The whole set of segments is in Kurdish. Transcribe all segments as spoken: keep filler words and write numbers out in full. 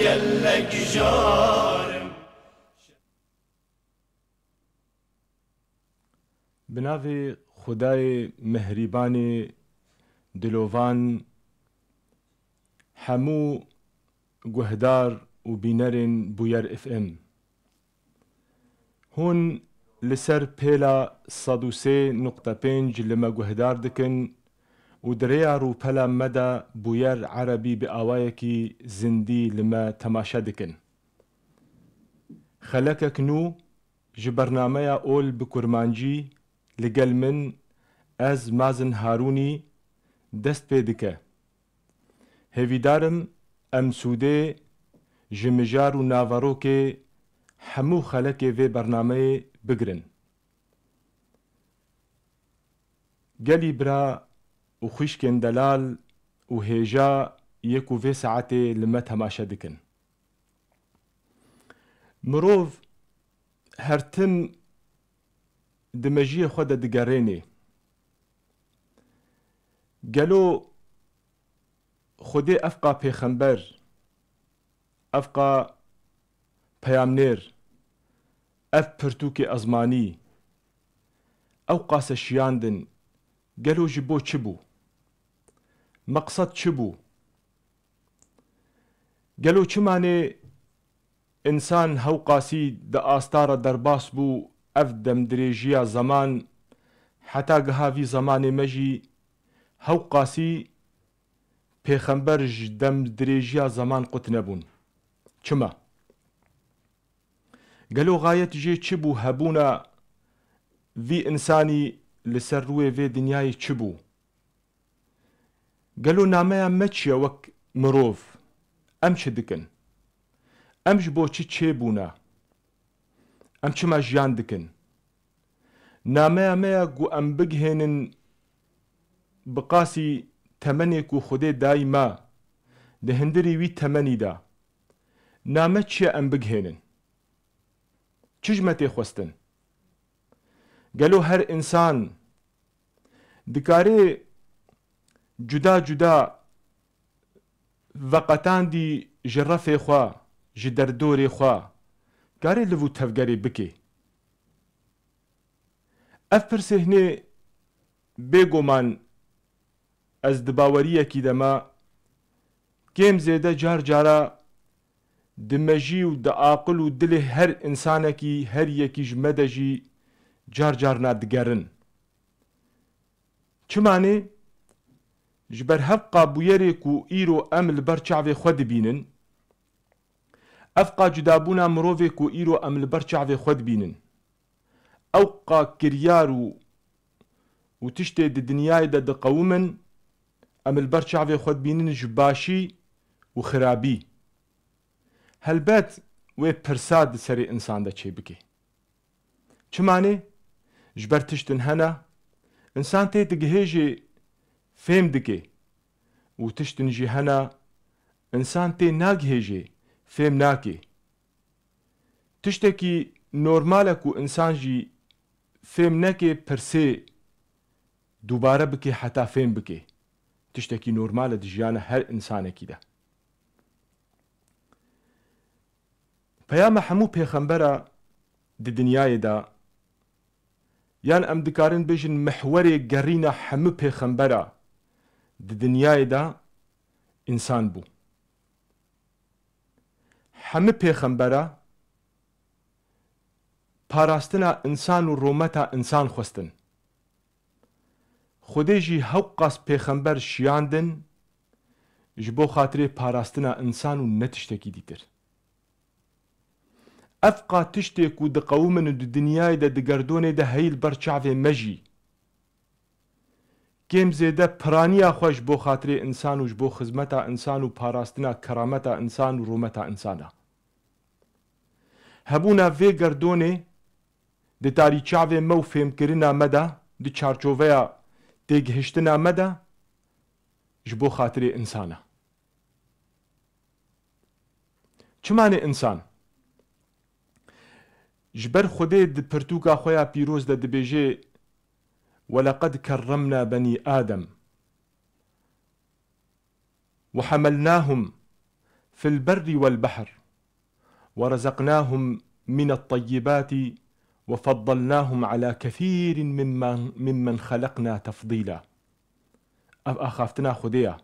Gelek jar im. Bi navê Xwedayê Mihrîbanê Dilovan, hemû guhdar û bînerên Bûyer F M. Hûn li ser pêla sed û sê nuqte pênc li me guhdar dikin û di rêya rûpela me de Bûyer Erebî bi awayekî zindî li me temaşe dikin. Xelekek nû ji bernameya Ol bi Kurmancî li gel min, ez Mazin Harûnî, dest pê dike. Hêvîdar im em sûdê ji mijar û naverokê hemû xelekê vê bernameyê bigirin. Gelî bira û xwişkên delal û hêja yê ku vê saetê li me temaşe dikin. Mirov her tim di mejiyê xwe de digerênê. Gelo Xwedê evqa pêxember, evqa peyamnêr, ev pirtûkê ezmanî, ew qase şiyandin, gelo ji bo çi bû? Meqsed çi bû? Gelo çimanê însan hewqasî di asta re derbas bû, ev demdirêjiya zeman, heta giha vî zemanê me jî hewqasî pêxember ji demdirêjiya zeman qut nebûn? Çima? Gelo xayet jê çi bû hebûna vî însanî li ser rûyê vê dinyayê çi bû? Gelo nameya me çi ye wek mirov? Em çi dikin? Em ji bo çi çêbûne? Em çima jiyan dikin? Nameya me ya ku em bigihênin bi qasî temenê ku Xwedê dayî me, di hindirî wî temenî de. Name çi ye em bigihênin? Çi ji me tê xwestin? Gelo her însan dikarê cuda cuda veqetandî ji refê xwe, ji derdorê xwe, karê liv û tevgerê bikê? Ev pirsê hinê bêguman ez di baweriyekî de me, kêm zêde car cara di mejî û di aqil û dilê her însanekî, her yekî ji me de jî car carna digerin. Çimanê? Ji ber hevqa bûyerê ku îro em li ber çavê xwe dibînin, ev qa cudabûna mirovê ku îro em li ber çavê xwe dibînin, ew qa kiryar û, û tiştê di dinyayê de diqewimin, em li ber çavê xwe dibînin ji başî û xirabî. Helbet wê pirsa di serê însan de çêbike. Çimanê? Ji ber tiştin hene, însan tê digihêjê fêm dike û tiştin jî hene, însan tê nagihêjê fêm nake. Tiştekî normal e ku însan jî fêm neke, pirsê dubare bike heta fêm bike. Tiştekî normal e di jiyana her însanekî de. Peyama hemû pêxembera di dinyayê de, yan em dikarin bêjin mihwerê gerîna hemû pêxembera di dinyayê de însan bû. Hemû pêxembera parastina însan û rûmeta însan xwestin. Xwedê jî hewqas pêxember şiyandin ji bo xatirê parastina însan û ne tiştekî dîtir. Ev qa tiştê ku diqewimin û di dinyayê de, di gerdonê de heyî li ber çavê me jî kêm zêde piraniya xwe ji bo xatirê însan û ji bo xizmeta însan û parastina kerameta însan û rûmeta însan e. Hebûna vê gerdonê di tarîçavê me û fêmkirina me de, di çarçoveya têgihiştina me de, ji bo xatirê însan e. Çimanê însan? Ji ber Xwedê di pirtûka xwe ya pîroz de dibêje, "Weleqed kerremna benî Adem." وحملناهم في البر والبحر، ورزقناهم من الطيبات وفضلناهم على كثير ممن، ممن خلقنا تفضيلا. Ev axaftina Xwedê ya.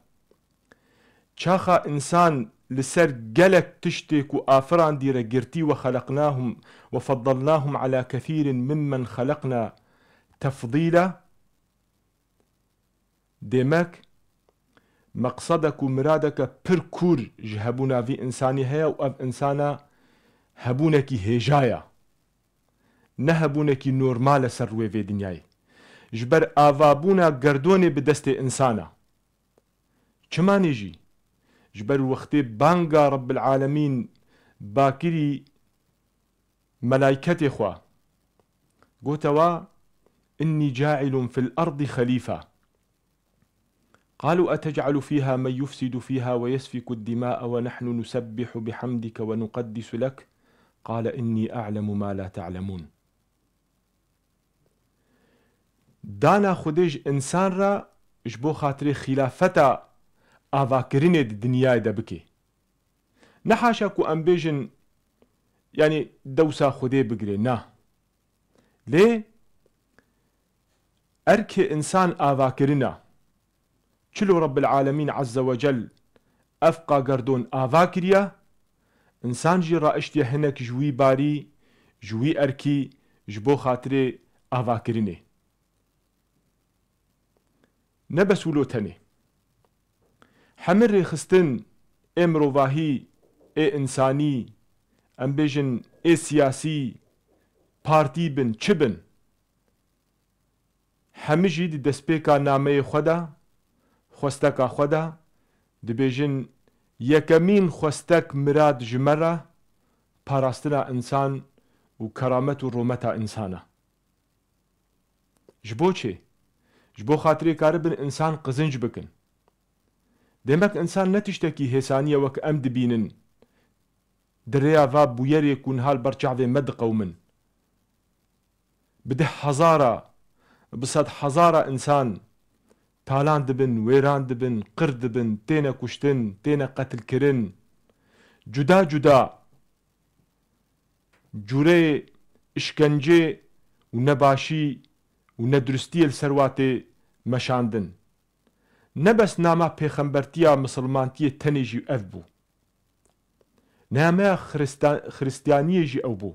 Çaxa însan li ser gelek tiştê ku afirandî re girtî, وخلقناهم وفضلناهم على كثير ممن خلقنا تفضيلا. Demek, meqsedek û miradeke pir kûr ji hebûna vî însanî heye û ev însana hebûnekî hêja ya. Ne hebûnekî normal e ser rûyê vê dinyayê. Ji ber avabûna gerdonê bi destê însan e. Çimanê jî? Ji ber wextê banga Rebbil Alemîn bakirî melayketê xwe. Gote wa, "إني جاعل في الأرض خليفة." قالوا: "أتجعل فيها من يفسد فيها ويسفك الدماء ونحن نسبح بحمدك ونقدس لك؟ قال إني أعلم ما لا تعلمون." Dana Xwedê ji însan re ji bo xatirê xîlafeta avakirinê di dinyayê de bike. Ne haşa ku em bêjin, yanî dewsa Xwedê bigire, na. Lê erkê însan avakirin e. Çilo Rebbil Alemîn Azze ve Cel ev qagerdon ava kiriye, însan jî raiştiye hinek ji wî barî, ji wî erkî, ji bo xatirê avakirinê. Ne bes wilo tenê. Hemî rêxistin ê mirovahî, ê însanî, em bêjin ê siyasî, partî bin, çi bin, hemî jî di destpêka nameyê xwe de, xwesteka xwe de, dibêjin, yekemîn xwestek, mirad ji me re parastina însan û keramet û rûmeta însan e. Ji bo çi? Ji bo xatirê karibin însan qizinc bikin. Demek însan ne tiştekî hêsanî ye wek em dibînin. Di rêya va bûyerê ku niha li ber çavê me diqewimin. Bi deh hezara, bi sed hezara însan talan dibin, wêran dibin, qir dibin, têne kuştin, têne qetilkirin. Cuda cuda cûreyê îşkencê û nebaşî û neduristiyê li ser wa tê meşandin. Ne bes nama pêxembertiya misilmantiyê tenê jî ev bû. Nameya Xirista-, Xiristiyaniyê jî ew bû.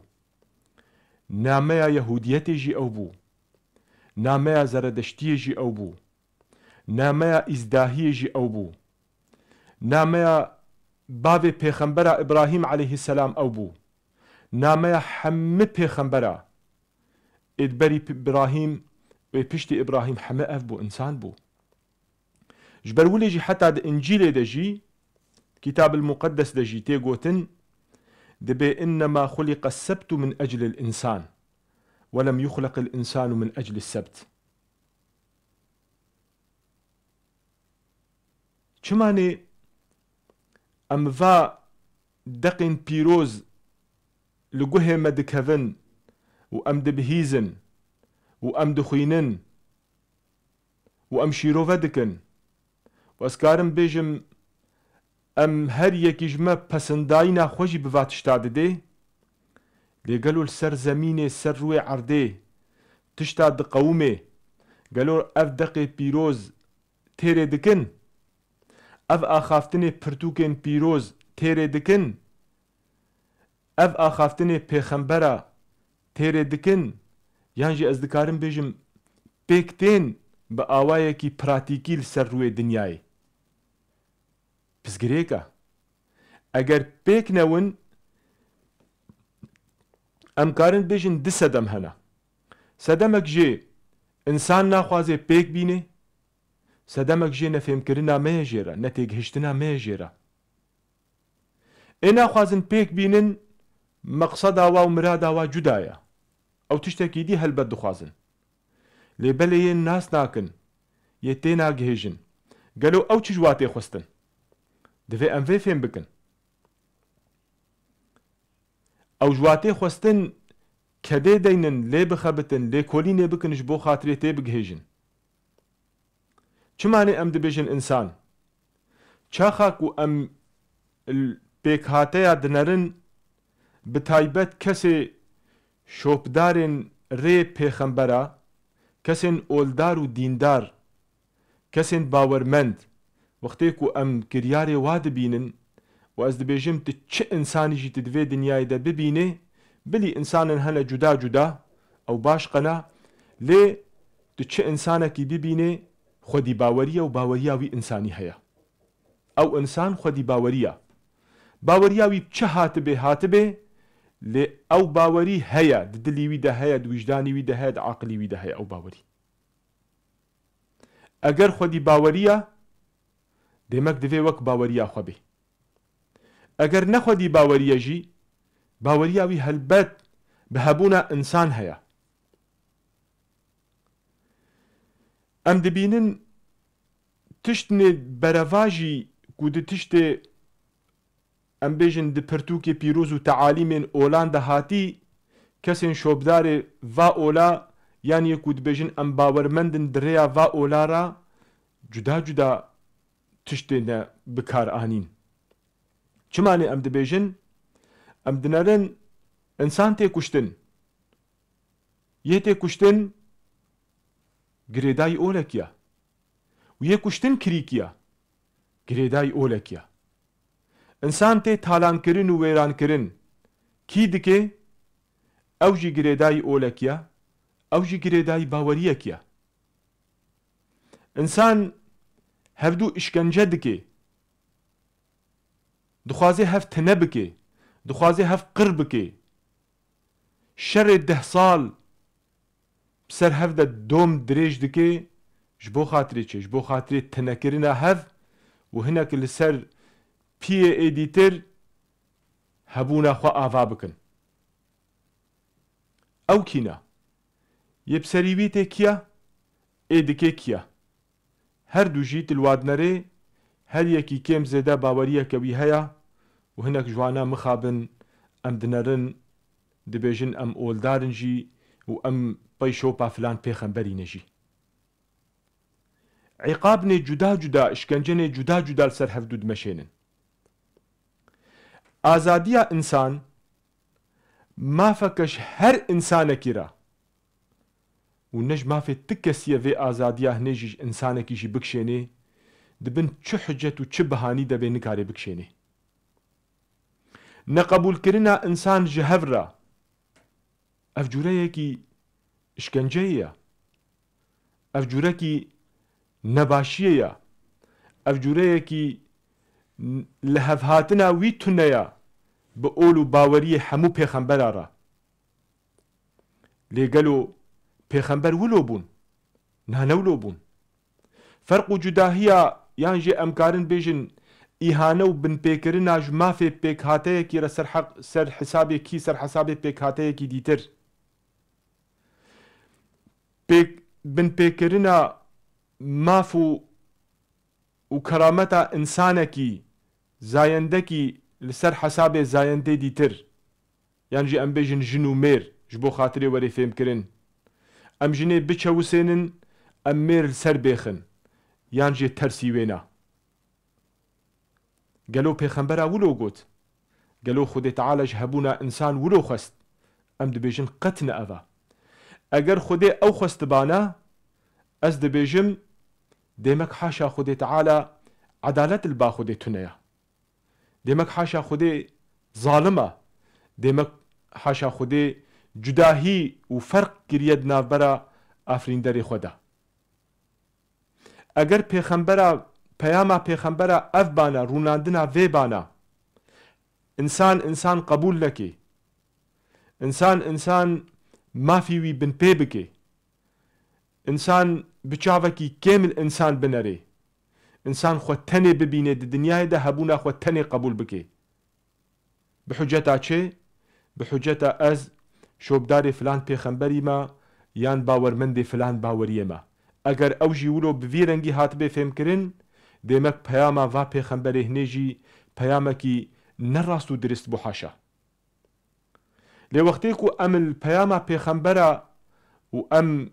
Nameya Yehûdiyetê jî ew bû. Nameya Zeredeştiyê jî ew bû. Nameya Îzdahiyê jî ew bû. Nameya bavê pêxembera Îbrahîm aleyhisselam ew bû. Nameya hemî pêxembera êdberî P-, Îbrahîm û piştî Îbrahîm hemî ev bû, însan bû. Ji ber wile jî heta di Încîlê de jî, Kitab el Muqeddes de jî tê gotin, dibê, "إنما خلق السبت من أجل الإنسان، ولم يخلق الإنسان من أجل السبت." Çimanê em va deqên pîroz li guhê me dikevin û em dibihîzin û em dixwînin û em şîrove dikin. Û ez karim bêjim, em her yekî ji me pesindayîna xwe jî bi va tişta didê. Lê gelo li ser zemînê, ser rûyê erdê tişta diqewimê, gelo ev deqê pîroz têrê dikin? Ev axaftinê pirtûkên pîroz têrê dikin? Ev axaftinê pêxembera têrê dikin? Yan jî ez dikarim bêjim, pêk tên bi awayekî pratîkî li ser rûyê dinyayê? Pirsgirêk e. Eger pêk newin, em karin bêjin du sedem hene. Sedemek jê însan naxwaze pêk bîne, sedemek jê nefêmkirina me ye jê re, netêgihiştina me ye jê re. Ê naxwazin pêk bînin, meqseda wa û mirada wa cuda ye. Ew tiştekî dî helbet dixwazin. Lê belê yên nas nakin, yê tê nagihêjin. Gelo ew çi ji wa tê xwestin? Divê em vê fêm bikin. Ew ji wa tê xwestin kedê deynin, lê bixebitin, lêkolînê bikin ji bo xatirê tê bigihêjin. Çimanê em dibêjin însan? Çaxa ku em l-, pêkhateya dinerin, bi taybet kesê şopdarên rê pêxembera, kesên oldar û dîndar, kesên bawermend, wextê ku em kiryarê wa dibînin û ez dibêjim tu çi însanî jî tu di vê dinyayê de bibînê, bilî însanên hene cuda cuda, ew baş qena, lê tu çi însanekî bibînê, xwedî baweriye û baweriya wî însanî heye. Ew însan xwedî baweriya. Baweriya wî çi hatibê hatibê, lê ew bawerî heye, di dilî wî de heye, di wijdanî wî de heye, di aqilî wî de heye ew bawerî. Eger xwedî baweriya, demek divê wek baweriya xwe bê. Eger ne xwedî baweriye jî, baweriya wî helbet bi hebûna însan heye. Em dibînin tiştnê berevajî ku di tiştê, em bêjin, di pirtûkê pîroz û tealîmên olan de hatî, kesên şopdarê va ola, yan yê ku dibêjin em bawermend in di rêya va ola re, cuda cuda tiştê ne bi kar anîn. Çima ne em dibêjin? Em dinerin însan tê kuştin. Yê tê kuştin girêdayî olek ya. Û yê kuştin kirîk ya. Girêdayî olek ya. Însan tê talankirin û wêrankirin. Kî dike? Ew jî girêdayî olek ya. Ew jî girêdayî baweriyek ya. Însan hevdû îşkence dike. Dixwaze hev tine bike. Dixwaze hev qir bike. Şerê deh sal bi ser hev de dom dirêj dike, ji bo xatirê çi? Ji bo xatirê tinekirina hev û hinek li ser piyê ê dîtir hebûna xwe ava bikin. Ew kî ne? Yê bi serî wî tê kî ye? Ê dike kî ye? Her du jî di li wa dinerê, her yekî kêm zêde baweriyeke wî heye û hinek ji wana mixabin em dinerin, dibêjin em oldar in jî û em pey şopa filan pêxemberî ne jî. Îqabnê cuda cuda, îşkencenê cuda cuda li ser hevdû dimeşênin. Azadiya însan, mafeke ji her însanekî re û ne ji mafê ti kesî ye vê azadiya hinê jî ji însanekî jî bikişênê, di bin çi hicet û çi bihanî de bê nikare bikişênê. Neqebûlkirina însan ji hev re, ev cûreyekî îşkenceyê ye. Ev cûrekî nebaşiyê ye. Ev cûreyekî n-, li hevhatina wî tune ye bi ol û baweriyê hemû pêxembera re. Lê gelo pêxember wilo bûn? Na, ne wilo bûn. Ferq û cudahiya, yan jî em karin bêjin, îhane û binpêkirina ji mafê pêkhateyekî re ser heq-, ser hesabê kî, ser hesabê pêkhateyekî dîtir. Pêk-, binpêkirina maf û, û kerameta însanekî, zayendekî li ser hesabê zayendê dîtir. Yan jî em bêjin jin û mêr, ji bo xatirê were fêmkirin. Em jinê biçewisênin, em mêr li ser bêxin. Yan jî tersî wêna. Gelo pêxembera wilo got? Gelo Xwedê Teala ji hebûna însan wilo xwest? Em dibêjin qet ne ev e. Eger Xwedê ew xwestibana, ez dibêjim, demek haşa Xwedê Teala edalet li ba Xwedê tune ye. Demek haşa Xwedê zalim e. Demek haşa Xwedê cudahî û ferq kiriye di navbera afirînderê xwe de. Eger pêxembera, peyama pêxembera ev bana, rûnandina vê bana, însan însan qebûl neke, însan însan mafî wî binpê bike, însan bi çavekî kêm li însan binerê, însan xwe tenê bibîne di dinyayê de, hebûna xwe tenê qebûl bike. Bi huceta çi? Bi huceta ez şopdarê filan pêxemberî me yan bawermendê filan baweriyê me. Eger ew jî wilo bi vî rengî hatibê fêmkirin, demek peyama va pêxemberê hinê jî peyamekî ne rast û dirist bû, haşa. Lê wextê ku em li peyama pêxembera û em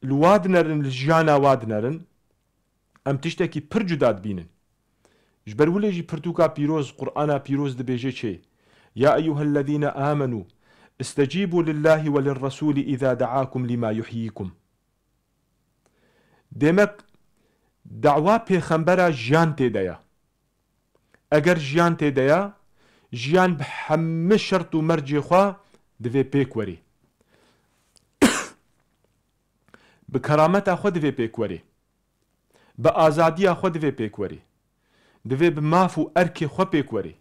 li wa dinerin, li jiyana wa dinerin, em tiştekî pir cuda dibînin. Ji ber wilo jî pirtûka pîroz, Qur'ana pîroz dibêje çê: "Ya eyyuhellezîne amenû, istecîbû lillahi we lirresûlî îzâ de'akum lîmâ yuhyîkum." Demek dawa pêxembera jiyan tê de ye. Eger jiyan tê de ye, jiyan bi hemî şert û mercê xwe divê pêk werê. Bi kerameta xwe divê pêk werê. Bi azadiya xwe divê pêk werê. Divê bi maf û erkê xwe pêk werê.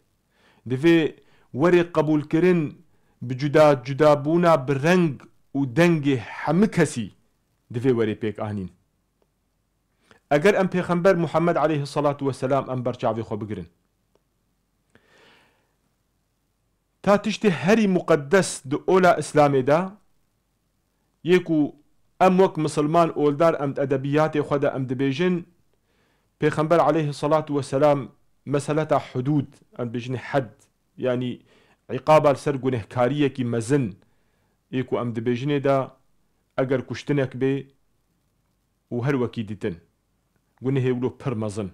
Divê werê qebûlkirin bi cuda cudabûna bi reng û dengê hemî kesî divê werê pêk anîn. Eger em Pêxember Muhammed aleyhissalatu vesselam em ber çavê xwe bigirin, ta tiştê herî muqeddes di ola Îslamê de, yê ku em wek misilman oldar em di edebiyatê xwe de em dibêjin, Pêxember aleyhissalatu vesselam meseleta hudûd, em dibêjin hed, yanî îqaba li ser gunehkariyekî mezin, yê ku em dibêjinê de eger kuştinek bê û her wekî dîtin, gunehê wilo pir mezin.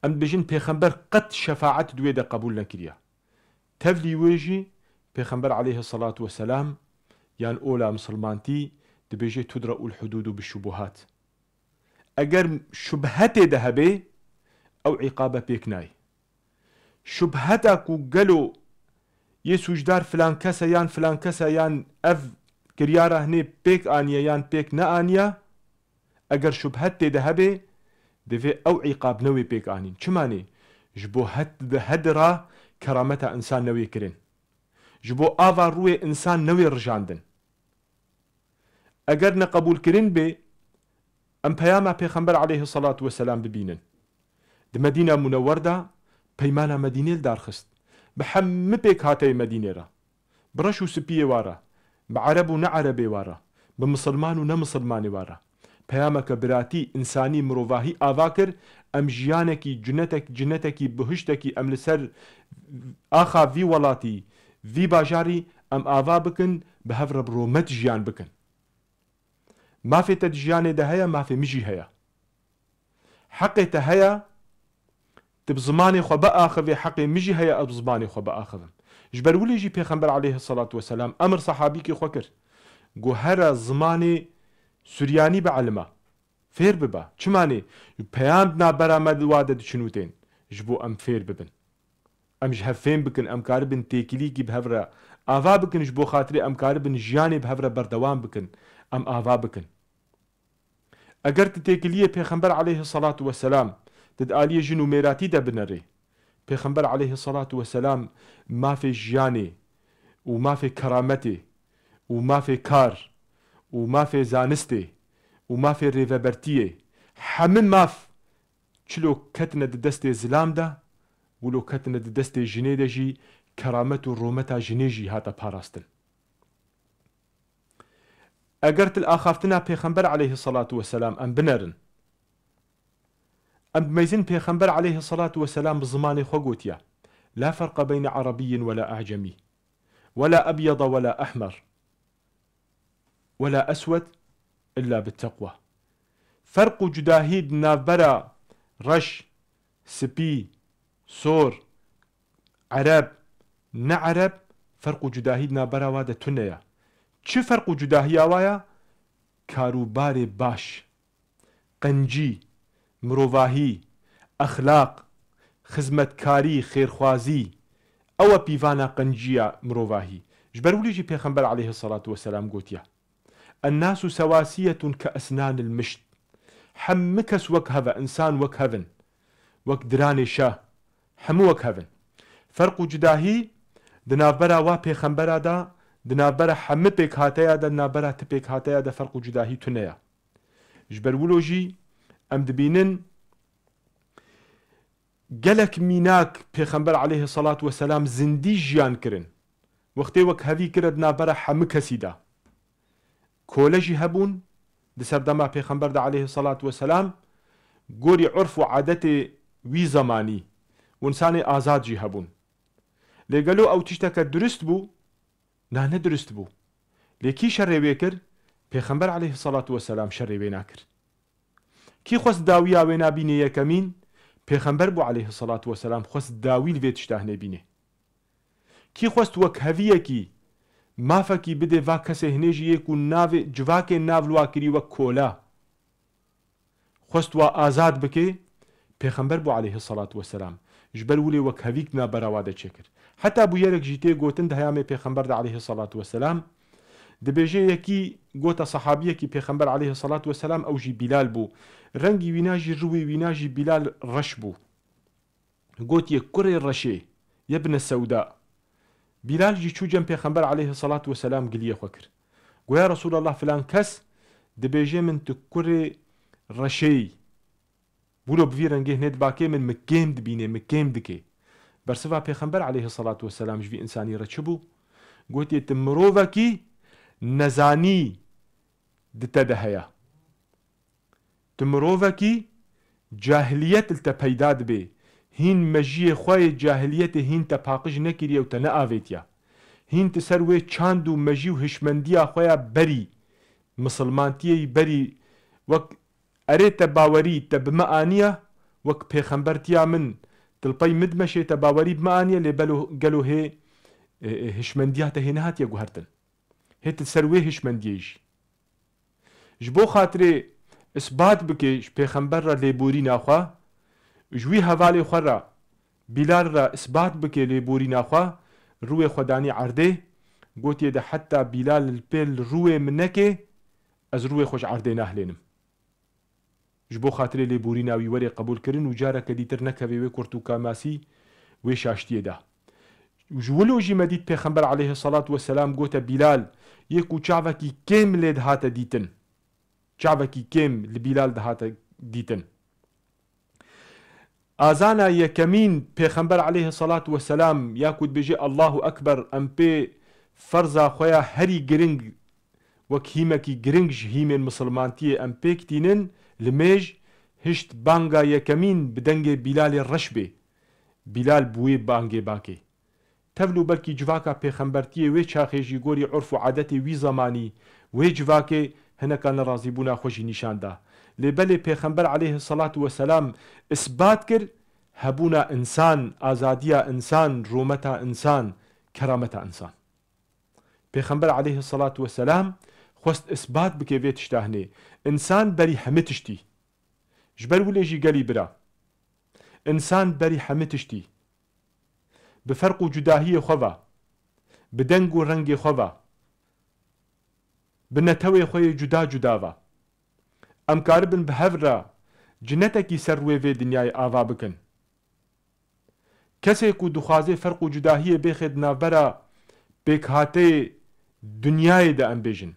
Em dibêjin Pêxember qet şefaet di wê de qebûl nekiriye. Tevlî wê jî Pêxember aleyhissalatu vesselam yan ola misilmantî dibêje tudra'ul hududu bi şubuhat. Eger şubhetê de hebe, ew îqabe pêk nayê. Şubheta ku gelo yê sûcdar filan kes e yan filan kes e yan ev kiryara hinê pêk aniye yan pêk neaniye, eger şubhet tê de hebe, divê ew îqab newê pêk anîn. Çima nê? Ji bo het-, hed ra kerameta însan newê kirin. Ji bo ava rûyê însan newê rijandin. Eger neqebûlkirin bê, em peyama Pêxember aleyhissalatu vesselam bibînin. Di Medîna Munewwer de peymana Medînê li dar xist. Bi hemî pêkhateyê Medînê re. Bi reş û spiyê wa re. Bi ereb û ne erebê wa re. Bi misilman û ne misilmanê wa re. Peyameke biratî, însanî, mirovahî ava kir, em jiyanekî, cinetek-, cinetekî, bihiştekî em li ser axa vî welatî, vî bajarî em ava bikin, bi hev re bi romet jiyan bikin. Mafê te di jiyanê de heye, mafê min jî heye. Heqê te heye, tu bi zimanê xwe biaxivê, heqê min jî heye ez bi zimanê xwe biaxivim. Ji ber wilê jî Pêxember aleyhissalatu vesselam emir sehabîkê xwe kir. Got, here zimanê Suryanî bielime. Fêr bibe. Çima nê? Peyam di navbera me di wa de diçin û tên. Ji bo em fêr bibin. Em ji hev fêm bikin, em karibin têkilîkî bi hev re ava bikin, ji bo xatirê em karibin jiyanê bi hev re berdewam bikin. Em ava bikin. Eger tu têkiliyê Pêxember aleyhissalatu vesselam, tu di aliyê jin û mêratî de binerê, Pêxember aleyhissalatu vesselam mafê jiyanê û mafê kerametê û mafê kar û mafê zanistê û mafê rêvebertiyê, hemî maf çilo ketine di destê zilam de, wilo ketine di destê jinê de jî keramet û rometa jinê jî hate parastin. Eger til axaftina Pêxember aleyhissalatu vesselam em binerin, em dimeyzin Pêxember aleyhissalatu vesselam bi zimanê xwe gotiye: "La ferqa beyne Arabiyyin wela A'cemî, wela ebyada wela ehmer, wela eswed, illa bit teqwa." Ferq û cudahî di navbera reş, spî, sor, ereb, ne ereb, ferq û cudahî di navbera wa de tune ye. Çi ferq û cudahiya wa ye? Karûbarê baş, qencî, mirovahî, exlaq, xizmetkarî, xêrxwazî, ew e pîvana qenciya mirovahî. Ji ber wilî jî Pêxember aleyhissalatu vesselam gotiye: "Ennasu sewasiyetun ke esnanil mişt." Hemî kes wek hev e, însan wek hev in. Wek diranê şe. Hemû wek hev in. Ferq û cudahî di navbera wa pêxembera de, di navbera hemî pêkhateya de, di navbera ti pêkhateya de ferq û cudahî tune ye. Ji ber wilo jî em dibînin gelek mînak Pêxember aleyhissalatu vesselam zindî jiyan kirin. Wextê wek hevî kire di navbera hemî kesî de. Kole jî hebûn, di serdema Pêxember de aleyhissalatu vesselam, gorî urf û adetê wî zemanî, winsanê azad jî hebûn. Lê gelo ew tişteke durist bû? Na, ne durist bû. Lê kî şerê wê kir? Pêxember aleyhissalatu vesselam şerê wê nakir. Kî xwest dawiya wê nabînê yekemîn? Pêxember bû aleyhissalatu vesselam, xwest dawî li vê tişta hinê bînê. Kî xwest wek heviyekî mafekî bidê va kesê hinê jî yê ku navê civakê nav li wa kirî wek kola. Xwest wa azad bike, Pêxember bû aleyhissalatu vesselam. Ji ber wilê wek hevîk di navbera wa de çêkir. Heta bûyerek jî tê gotin di heyamê Pêxember de aleyhissalatu vesselam. Dibêje yekî gota sahabiyekî Pêxember aleyhissalatu vesselam, ew jî Bîlal bû. Rengî wîna jî, rûyê wîna jî Bîlal reş bû. Gotiye, "Kurê reşê, yebne sewda." Bîlal jî çû cem Pêxember aleyhissalatu vesselam giliyê xwe kir. Goya, "Resulallah, filan kes dibêje min tu kurê reşê yî. Wilo bi vî rengê hinê dibakê min, min kêm dibînê, min kêm dikê." Bersiva Pêxember aleyhissalatu vesselam ji vî însanî re çi bû? Gotiye, "Tu mirovekî nezanî di te de heye." Tu mirovekî cahiliyet li te peyda dibe. Hîn mejiyê xwe yê cahiliyetê hîn te paqij nekiriye û te neavêtiye. Hîn tu ser wê çand û mejî û hişmendiya xwe ya berî, misilmantiyê yî berî, wek erê te bawerî te bi me aniye, wek pêxembertiya min, tu li pey min dimeşê te bawerî bi me aniye, lê belo, gelo hê, e, e, hişmendiya te hê nehatiye guhertin. Hê tu ser wê hişmendiyê jî. Ji bo xatirê isbat bike ji Pêxember re lêborîna xwe, ji wî hevalê xwe re, Bîlal re isbat bike lêborîna xwe, rûyê xwe danî erdê, gotiye de, "Heta Bîlal li pêl rûyê min neke, ez rûyê xwe ji erdê nahlênim." Ji bo xatirê lêborîna wî were qebûlkirin û careke dîtir nekeve wê kurt û kamasî, wê şaştiyê de. Û ji wilo jî me dît Pêxember aleyhissalatu vesselam gote Bîlal, yê ku çavekî kêm lê dihate dîtin. Çavekî kêm li Bîlal dihate dîtin. Azana yekemîn Pêxember aleyhissalatu vesselam ya ku dibêje, "Allahu Ekber", em pê ferza xwe ya herî giring, wek hîmekî giring ji hîmên misilmantiyê em pêk tînin, li mêj hişt banga yekemîn bi dengê Bîlalê reş bê. Bîlal bi wê bangê bakê. Tevlû belkî civaka pêxembertiyê wê çaxê jî gorî urf û adetê wî zemanî, wê civakê hineka nerazîbûna xwe jî nîşan da. Lê belê Pêxember aleyhissalatu vesselam isbat kir hebûna însan, azadiya însan, rûmeta însan, kerameta însan. Pêxember aleyhissalatu vesselam xwest isbat bike vê tişta hinê. Însan berî hemî tiştî. Ji ber wilê jî gelî bira. Însan berî hemî tiştî. Bi ferq û cudahiyê xwe ve, bi deng û rengê xwe ve, bi netewê xwe yê cuda cuda ve, em karibin bi hev re cinetekî ser wê vê dinyayê ava bikin. Kesê ku dixwaze ferq û cudahiyê bêxe di navbera pêkhateyê dinyayê de, em bêjin,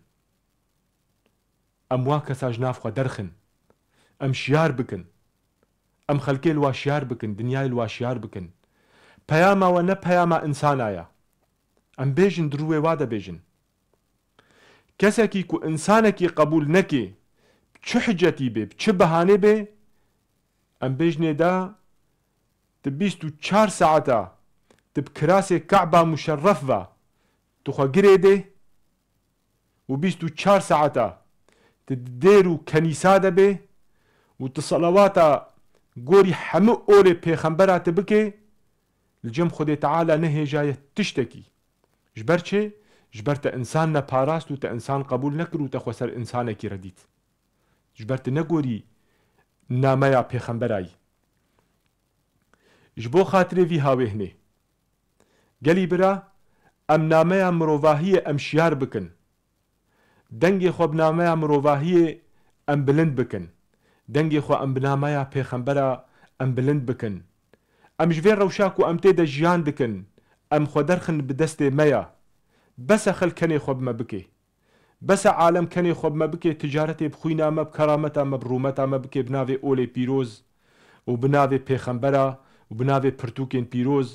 em wa kesa ji nav xwe derxin. Em şiyar bikin. Em xelkê li wa şiyar bikin, dinyayê li wa şiyar bikin. Peyama we ne peyama însana ye. Em bêjin, di rûyê wa de bêjin. Kesekî ku însanekî qebûl neke, bi çi hicetî bê, bi çi behanê bê, em bêjinê de, tu bîst û çar saeta tu bi kirasê Ka'ba muşerref ve, tu xwe girê dê û bîst û çar saeta tu di dêr û kenîsa de bê û tu selawata gorî hemû olê pêxembera tu bikê, li cem Xwedê Teala nehêjaye tiştekî. Ji ber çi? Ji ber te însan neparast û te însan qebûl nekir û te xwe ser însanekî re dît. Ji ber tu negorî nameya pêxemberayî. Ji bo xatirê vî hawêhnê. Gelî bira, em nameya mirovahiyê em şiyar bikin. Dengê xwe bi nameya mirovahiyê em bilind bikin. Dengê xwe em bi nameya pêxembera em bilind bikin. Em ji vê rewşa ku em tê de jiyan dikin, em xwe derxin bi destê me ya. Bes e xelk kenê xwe bi me bike. Bes e alem kenê xwe bi me bike, ticaretê bi xwîna me, bi kerameta me, bi rûmeta me bike bi navê olê pîroz û bi navê pêxembera û bi navê pirtûkên pîroz,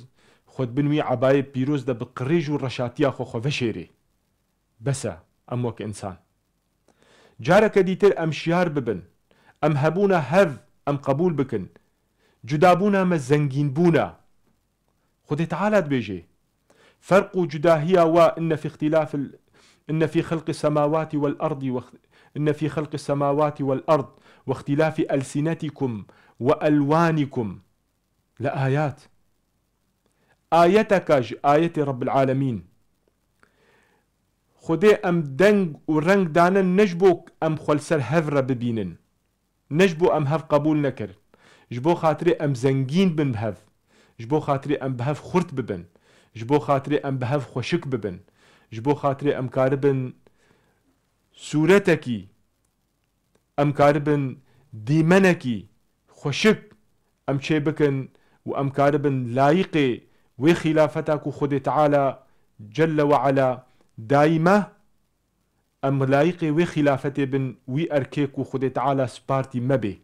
xwe di bin wî ebayê pîroz de bi qirêj û reşatiya xwe xwe veşêrê. Bes e, em wek însan. Careke dîtir em şiyar bibin. Em hebûna hev, em qebûl bikin. Cudabûna me zengînbûn e. Xwedê Teala dibêje, "Ferq û cudahiya wa inne fî îxtîlafil, inne fî xelqî semawatî wel erdî we, إن في خلق السماوات والأرض واختلاف ألسنتكم وألوانكم لآيات. Ayeteka ji ayetê Rabbil Alemîn. Xwedê em deng û reng dane ne ji bo em xwe li ser hev re bibînin. Ne ji bo em hev qebûl nekirin. Ji bo xatirê em zengîn bin bi hev. Ji bo xatirê em bi hev xurt bibin. Ji bo xatirê em bi hev xweşik bibin. Ji bo xatirê em karibin sûretekî, em karibin dîmenekî xweşik em çêbikin û em karibin layiqê wê xîlafeta ku Xwedê Teala Celle ve Ala dayî me, em layiqê wê xîlafetê bin, wî erkê ku Xwedê Teala spartî me bê.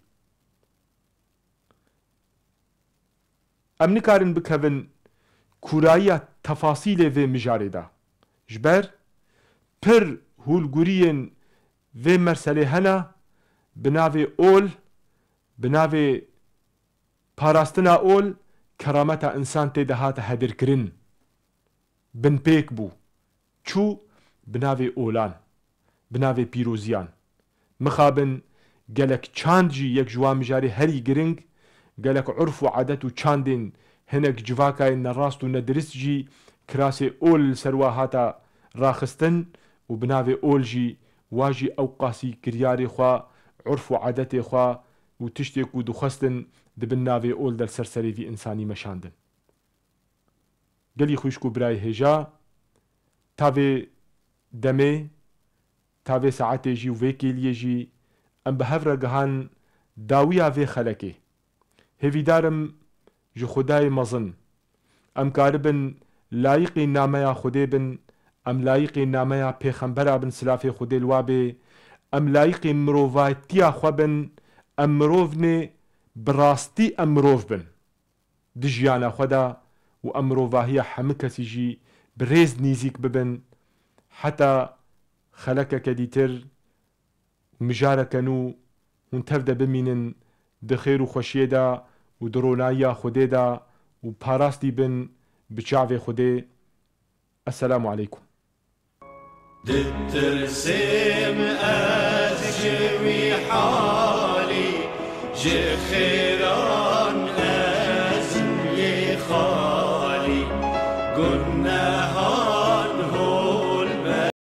Em nikarin bikevin kûrayiya tefasîlê vê mijarê de. Ji ber pir hûlguriyên vê merselê hene, bi navê ol, bi navê parastina ol, kerameta însan tê de hate hedirkirin. Binpêk bû. Çû bi navê olan, bi navê pîroziyan. Mixabin gelek çand jî yek ji wan mijarê herî giring, gelek urf û adet û çandên hinek civakayên nerast û nedirist jî kirasê ol li ser wa hata raxistin û bi navê ol jî wa jî ewqasî kiryarê xwe, urf û adetê xwe û tiştê ku dixwestin di bin navê ol de li ser serê vî însanî meşandin. Gelî xwişk û birayê hêja, ta vê demê, ta vê saetê jî û vê kêliyê jî em bi hev re gihan dawiya vê xelekê. Hêvîdar im ji Xwedayê mezin em karibin layiqî nameya Xwedê bin, em layiqî nameya pêxembera bin, silafê Xwedê li wa bê, em layiqî mirovatiya xwe bin, em mirov nê, bi rastî em mirov bin. Di jiyana xwe de û em mirovahiya hemû kesî jî bi rêz nîzîk bibin, heta xelekeke dîtir, mijareke nû hûn tev de bimînin di xêr û xweşiyê de û di ronayiya Xwedê de û parastî bin bi çavê Xwedê. Esselamu aleykum. Ditirsêm ez ji wî halî, ji xêra